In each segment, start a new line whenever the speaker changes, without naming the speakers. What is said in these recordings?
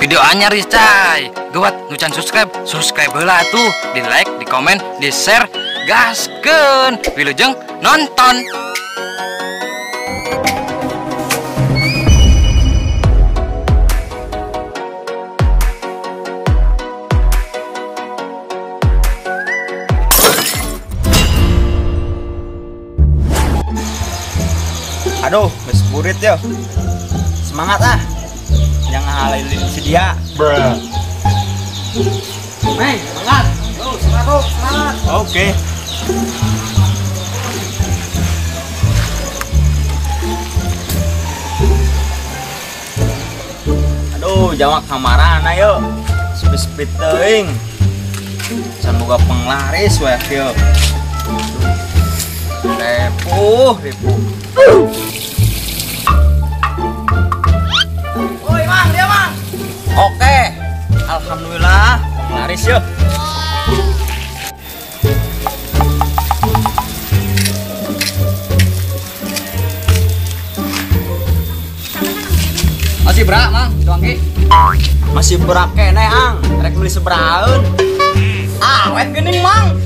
Video anyar cai. Geuwat nu can subscribe, subscribe heula atuh, di like, di komen, di share, gaskeun. Wilujeng nonton.
Aduh, geus burit yo. Semangat ah. Jangan halain si dia. Bruh. Meng, semangat. Yo, semangat, semangat. Oke. Aduh, jamak kamarana yo. Sepi-sepi teuing. Can boga penglaris we kieu. Ripuh, ripuh. Woi, Mang, dia, Mang. Oke. Alhamdulillah, penglaris yuk.
Masih berak, Mang, cuangki.
Masih berak keneh, Ang. Rek beli seberaeun. Awet geuning, Mang.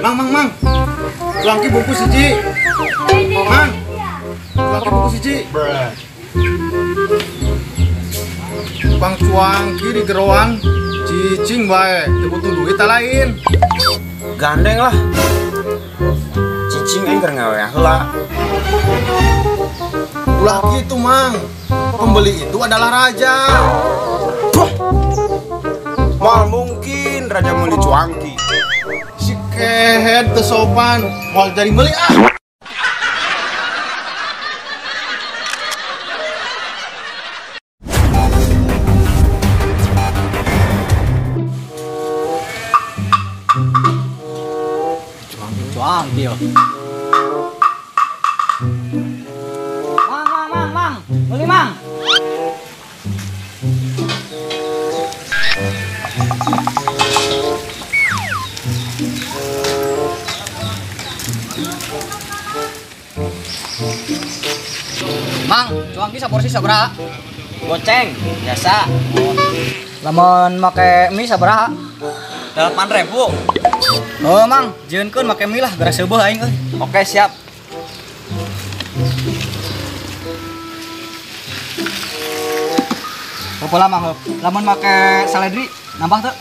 Mang, mang, mang. Cuangki bungkus hiji. Mang. Cuangki bungkus hiji. Pang cuangki di geroan cicing bae, teu butuh duit lain.
Gandeng lah. Cicing aing keur ngaweah heula.
Ulah kitu, Mang. Pembeli itu adalah raja.
Mal mungkin raja meuli cuangki.
Si kehed teu sopan, moal jadi meuli ah.
Cuangki yo. Mang, mang, mang, mang, meuli mang.
Mang, cuangki saporsi sabaraha?
Goceng, biasa.
Lamun make mie sabaraha?
8.000.
Oh, Mang, jieunkeun make mie lah, geura seubeah aing euy.
Oke, siap.
Pola Mang, lamun make seledri nambah teu?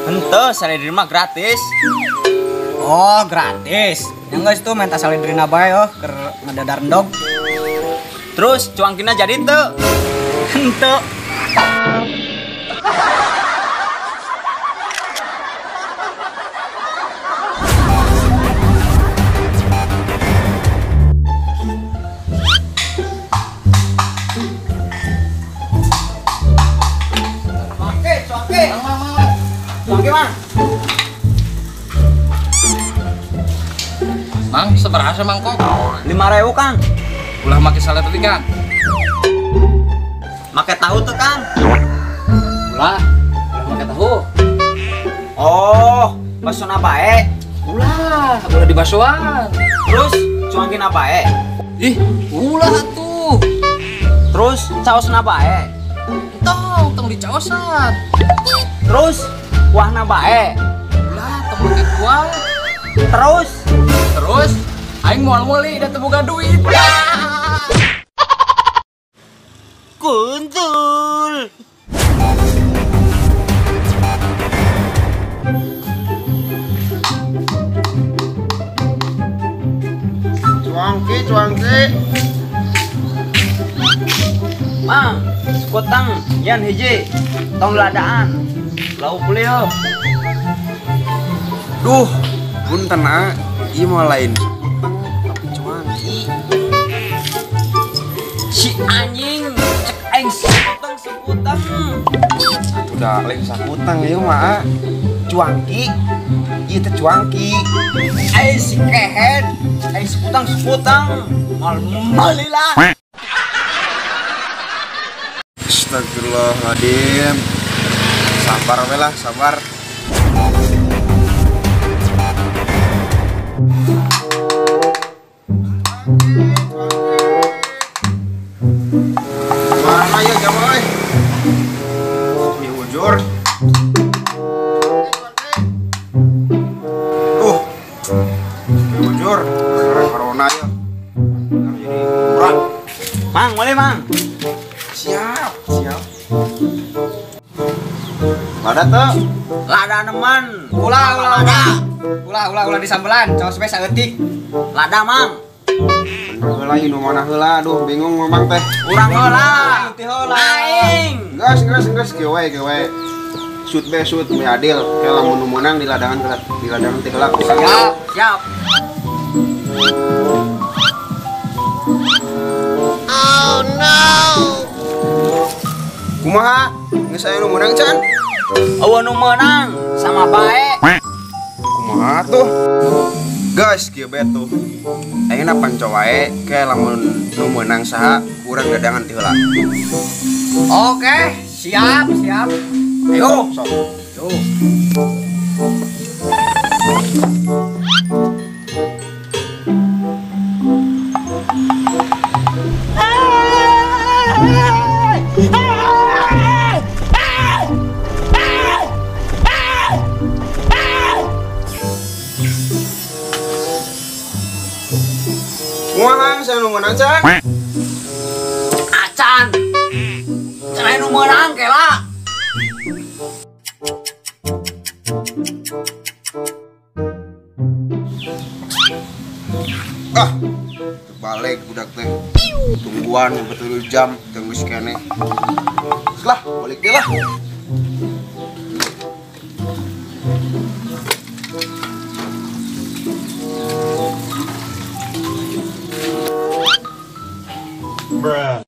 Henteu, seledri mah gratis.
Oh, gratis. Yang geus tuh minta seledrina bae oh, keur ngadadar endog.
Terus cuangkina jadi teu?
Henteu.
Cuangki, cuangki. Mang, mang, mang. Cuangki, Mang.
Mang, sabaraha semangkok?
5.000, Kang.
Ulah make salad tadi, Kang.
Make tahu tuh, Kang.
Ulah, ulah make tahu.
Oh, bakso bae.
Ulah, ulah di baksoan.
Terus cuangkina bae.
Ih, ulah atuh.
Terus caosna bae.
Tong, tong dicaosan.
Terus kuahna bae.
Ulah, tong make kuah.
Terus
terus aing moal meuli da teu boga duit.
Kuntul.
Cuangki, cuangki.
Mang, sekotang yan hiji, tong ladaan. Lauk beli yo.
Duh, punten ah, ieu mah lain sekutang tapi cuangki.
Si anjing, cek aing sekutang sekutang.
Udah lain sakutang ieu mah ah. Cuangki. hiji teh cuangki.
Ai si kehed, ai sekutang-sekutang, mal meuli lah.
Astagfirullahaladzim. Sabar we lah, sabar. Mana ya jamaah? Ini ujur. Ini ujur. Karena corona ya. Jadi murah.
Mang, boleh mang.
Siap, siap. Lada tuh.
Lada neman.
Ulah, ulah, ulah. Ulah, ulah, ulah disambelan. Cowok supaya saeutik.
Lada mang.
Bener heula ieu nu mana heula, aduh bingung memang teh.
Urang heula,
Ti heula.
Aing.
Geus, geus, geus kieu we, kieu we. Shoot be shoot we adil. Kayak lamun nu meunang di ladangan heula, di ladangan teh heula.
Siap,
siap.
Oh no. Kumaha? Geus aya nu meunang can?
Eueuh nu meunang sama bae.
Kumaha tuh? Guys, kieu bae tuh. Ayeuna panco wae ke lamun nu meunang saha urang dadangan ti heula.
Oke, siap, siap.
Ayo, sok.
Yo.
Kumaha saya nu meunang can?
Acan. Can aya nu meunang kela.
Ah, terbalik budak teh. Tungguan sampai 3 jam tunggu sekene. Lah, balik deh lah.
Bruh.